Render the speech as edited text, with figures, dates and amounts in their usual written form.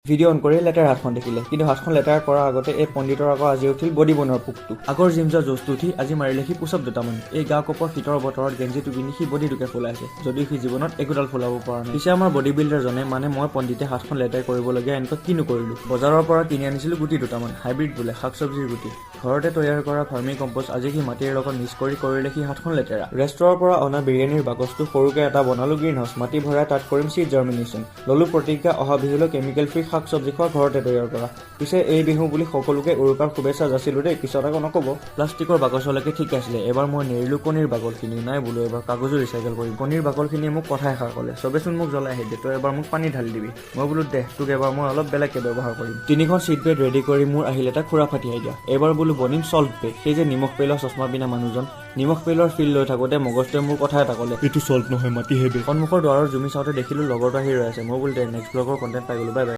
Video' on কৰি লেতেৰা হাতখন দেখিলে। কিন্তু হাতখন লেতেৰা কৰাৰ আগতে এই পণ্ডিতৰ আকৌ আজি উঠিল বডি বনোৱাৰ পোকটো। আগৰ জিম যোৱা জোচটো উঠি আজি মাৰিলে সি পুচআপ দুটামান। এই গা কপৰ শীতৰ বতৰত গেঞ্জিটো পিন্ধি সি বডিটোকে ফুলাইছে, যদিও সি জীৱনত একোডাল ফুলাব পৰা নাই। পিছে আমাৰ বডি বিল্ডাৰজনে, মানে মই পণ্ডিতে, হাতখন লেতেৰা কৰিবলগীয়া এনেকুৱা কিনো কৰিলো? বজাৰৰ পৰা কিনি আনিছিলো গুটি দুটামান, হাইব্ৰিড বোলে শাক চব্জিৰ গুটি। ঘৰতে তৈয়াৰ কৰা ভাৰ্মি কম্প'ষ্ট আজি সি মাটিৰ লগত মিক্স কৰি কৰিলে সি হাতখন লেতেৰা। ৰেষ্টুৰাঁৰ পৰা অনা বিৰিয়ানীৰ বাকচটো সৰুকে এটা বনালো গ্ৰীণ হাউচ। মাটি ভৰাই তাত কৰিম চিড জাৰ্মিনেশ্যন। ললো প্ৰতিজ্ঞা, অহা বিহুলৈ কেমিকেল ফ্ৰী শাক চব্জি খোৱা, ঘৰতে তৈয়াৰ কৰা। পিছে এই বিহু বুলি সকলোকে উৰুকাৰ শুভেচ্ছা যাচিলো দেই, পিছত আকৌ নক'ব। প্লাষ্টিকৰ বাকচলৈকে ঠিক আছিলে, এবাৰ মই নেৰিলো কণীৰ বাকলখিনি। নাই বোলো, এবাৰ কাগজো ৰিচাইকেল কৰিম। কণীৰ বাকলখিনিয়ে মোক কথা এষাৰ ক'লে, "চবেচোন মোক জ্বলাই আহি দে, তই এবাৰ মোক পানী ঢালি দিবি।" মই বোলো, "দে, তোক এবাৰ মই অলপ বেলেগকে ব্যৱহাৰ কৰিম।" তিনিখন চিট বেড ৰেডি কৰি মোৰ আহিল এটা খুৰা ফাটি আইডিয়া। এইবাৰ বোলো বনিম চল্ট বে, সেই যে নিমখ পেলোৱা চশমা পিন্ধা মানুহজন। নিমখ পেলোৱাৰ ফিল লৈ থাকোঁতে মগজটোৱে মোৰ কথা এটা ক'লে, "এইটো চল্ট নহয়, মাটিহে বে।" সন্মুখৰ দুৱাৰত জুমি চাওঁতে দেখিলো লগৰটো আহি ৰৈ আছে। মই বোলো, "দে, নেক্সট ব্লগৰ কণ্টেণ্ট পাই গ'লো, বাই বাই।"